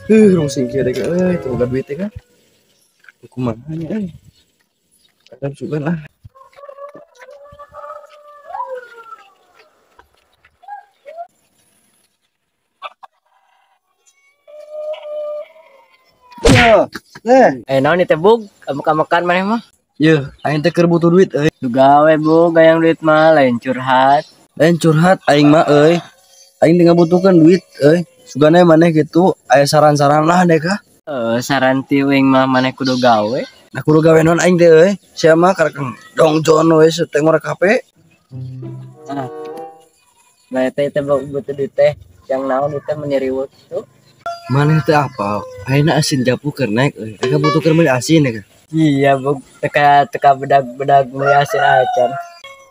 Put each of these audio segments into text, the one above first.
Rungsing kieu deh euy, teu boga duit teh kan. Kumaha nya euy. Kadang sugan lah. Yo, teh. Naon ieu teh Bug? Kamu-kamukan maneh mah? Yeuh, aing teh keur butuh duit euy. Duh gawe Bug, hayang duit mah lain curhat. Lain curhat aing mah euy. Aing teh ngabutuhkeun duit euy. Sugane maneh kitu aya saran-saran lah deh kah? Saran ti uing mah maneh kudu gawe. Nah kudu gawe naon aing teh euy. Sia mah karek dongjon we teh ngorek HP. Nah. Nah teh teh butuh duit teh. Yang naon ieu teh meuni riweuh kitu. Maneh teh apa? Ayeuna asin japu keur naik euy. Rek butuh keur meuli asin ya kah? Iya Bug, teka bedag-bedag meuli asin acan.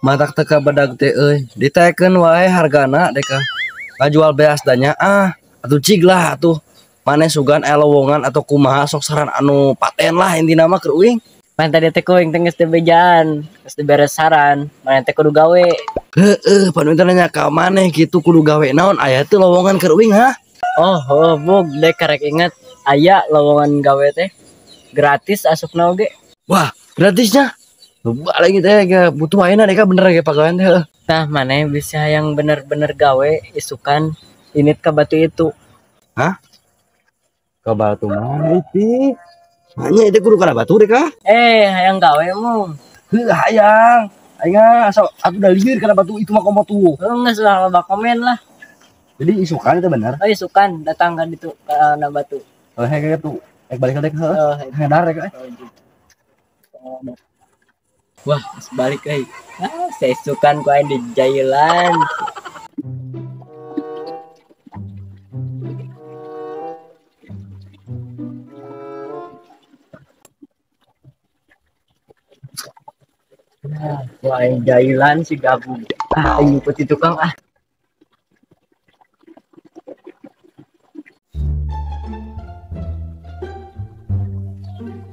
Matak teka bedag teh euy. Ditekeun wae hargana deh kah. Ngajual beas danya ah. Atuh cig lah atuh. Maneh sugan aya lowongan atau kumaha sok saran anu paten lah intina mah keur uing. Pan tadi teh kuing teh geus teu bejaan, geus dibere saran, maneh teh kudu gawe. Heeh, pan teh nanya ka maneh kitu kudu gawe naon aya teu lowongan keur uing ha? Oh, Bug, dek karek inget aya lowongan gawe teh gratis asupna oge. Wah, gratisnya. Loba lagi teh butuh ayeuna dek bener ge pagawean teh. Tah maneh bisa yang bener-bener gawe isukan init ka batu itu. Hah? Ka batu mana itu? Hanya itu kudu kana batu deh kah? Hayang gawe mu. Heuh, hayang. Aing asal atuh da lieur kana batu itu mah komo tuh. Heuh, geus lah loba komen lah. Jadi isukan itu bener? Oh, isukan datang ka ditu kana batu. Oh, heh kitu. Rek balik dek heuh. Oh, hedar rek euy. Wah, geus balik euy. Ah, seisukan ku aing di jailan. Nah, wah, aing jailan si gabung. Ah, aing ngikuti tukang ah.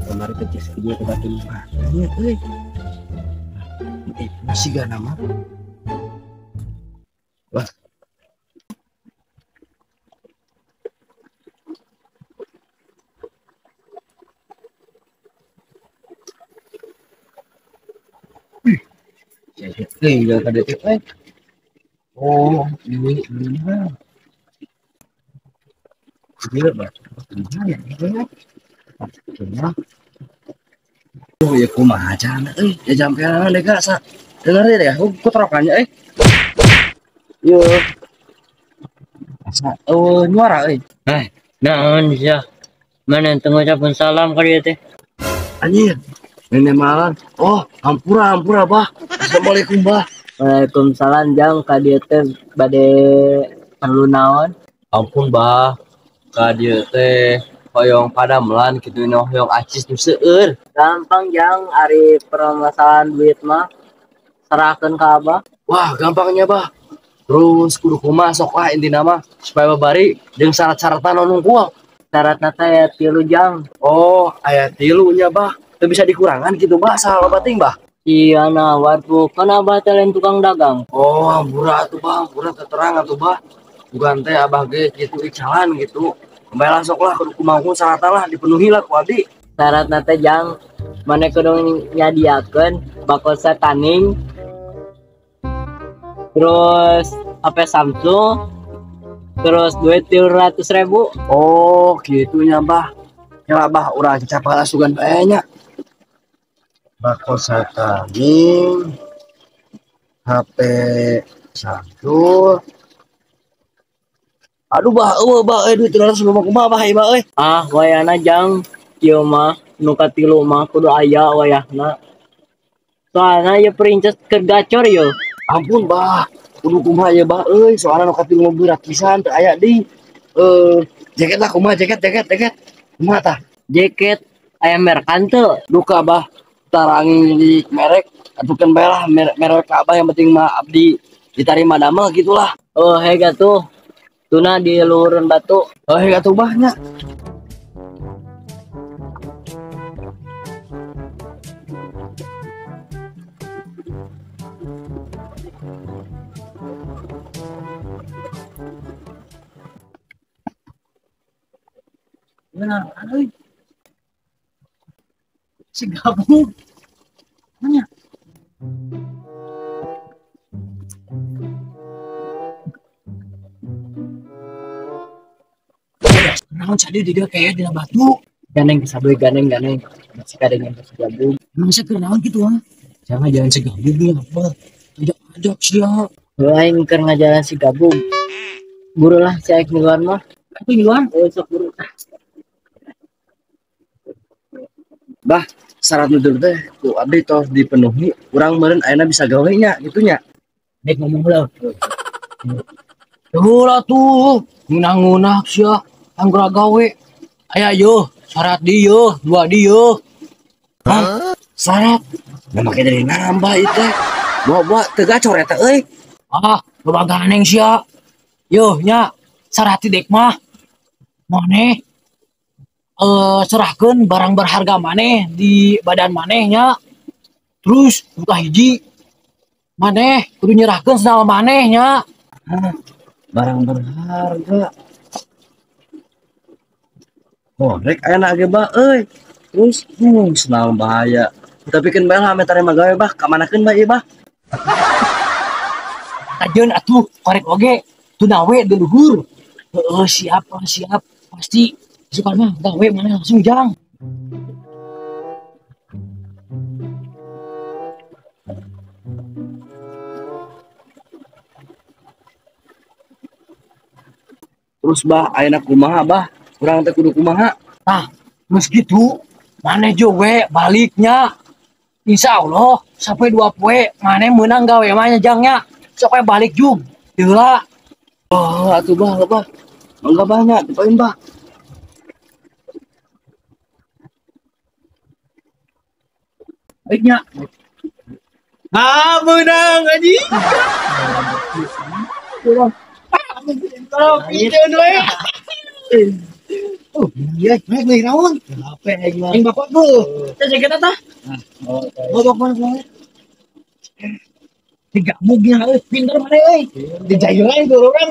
Kemarin kecil video ke batu mah. Iya, euy. Masih gak nama. Wah. Oh, ini ini. Gila, Pak. Oh, ya kumaha carana euy, ya jampelan deh kak, sa. Dengar deh ya, ku terokannya euy. Yo. Asa eueuh nyuara euy. Naon sia? Mana teu ngucapkeun salam ka dieu teh? Anjir. Nenek malan. Oh, hampura hampura, Bah. Assalamualaikum, Bah. Waalaikumsalam, Jang. Ka dieu teh bade perlu naon? Ampun, Bah. Ka dieu teh hoyong padamelan kitu nya hoyong acis nu seueur. Gampang, Jang, ari permasalahan duit mah serahkeun ka Abah. Wah, gampangnya, Bah. Terus kudu kumaha sok lah intina mah supaya babari jeung syarat-syaratna nu nungkul. Syaratna teh aya 3, Jang. Oh, aya 3 nya, Bah. Teu bisa dikurangan kitu, Bah, salah loba ting, Bah. Iya, nawar bu, kan Abah teh lain tukang dagang. Oh, hampura atuh, Bah, hampura teu terang atuh, Bah. Bukan teh Abah ge kitu icalan gitu. Baiklah sok lah kudu kumaha syaratna lah dipenuhi lah ku abdi. Syaratna teh Jang, maneh kudu nyadiakeun bakul setaning. Terus HP Samsung, terus duit 300.000. Oh, kitu nya, Bah. Ya Bah, urang capal asugan bae nya. Bakul setaning, HP Samsung. Aduh bah, eueuh bah, duit 300 mah kumaha bah, ieu mah euy. Ah, wayahna Jang, kieu mah nu katilu mah kudu aya wayahna. Soalna ieu princess keur gacor ieu. Ampun bah, kudu kumaha ieu bah euy, soalna nu katilu mah berat pisan teu aya deui. Jaket lah kumaha jaket jaket jaket. Kumaha tah? Jaket aya merek teu? Duka bah, tarangi di merek atuh keun bae lah merek ka abah yang penting mah abdi ditarima damel gitulah. Oh, heg atuh. Tuna di luhureun batu. Oh, heg atuh bah nya. Benar, euy. Si gabung. Mana? Naon sadi di dieu kayak dina batu. Gandeng sadoy gandeng gandeng. Masih kadang yang si gabung. Emang saya kenaon gitu ah. Jangan jalan si gabung ya apa. Ajak-ajak sia. Aing keur ngajalan si gabung. Buru lah si aing ngiluan mah. Aku ngiluan? Oh, sok buru. Bah, syarat nu teh ku abdi tos dipenuhi, urang meureun ayeuna bisa gawe nya kitu nya. Dek ngomong heula. Heula tuh, ngunah-ngunah sia, anggura gawe. Aya yeuh, syarat dieu, dua dieu. Hah? Syarat? Nah make dari nambah ieu teh. Bawa-bawa teu gacor eta euy. Ah, loba ganeng sia. Yeuh nya, syarat ti dek mah. Maneh serahkeun barang berharga maneh di badan maneh nya. Terus buka hiji maneh kudu nyerahkeun sendal maneh nya. Hah, barang berharga. Oh, rek ayeuna ge bah euy. Terus sendal bahaya. Tapi keun bae lah ame tarima gawe bah, ka manakeun bah ieu bah? Kajeun atuh korek oge tunawe di luhur. Heeh, siap siap pasti. Suka mah gawe mana langsung jang. Terus bah ayeuna kumaha bah? Urang teh kudu kumaha? Tah, geus kitu maneh we baliknya. Insya Allah sampai 2 poe maneh meunang gawe mah nya jangnya. Sok we balik jug. Heula. Oh, atuh bah, bah. Mangga bah nya, dipaeun bah. Baiknya. Ah, menang anjing. Oh, iya, naik naik naon? Apa aing mah? Aing bapak tuh. Teh jaket tah. Bapak mana? Digabungnya euy, pinter mana euy. Dijayeuan tuh orang.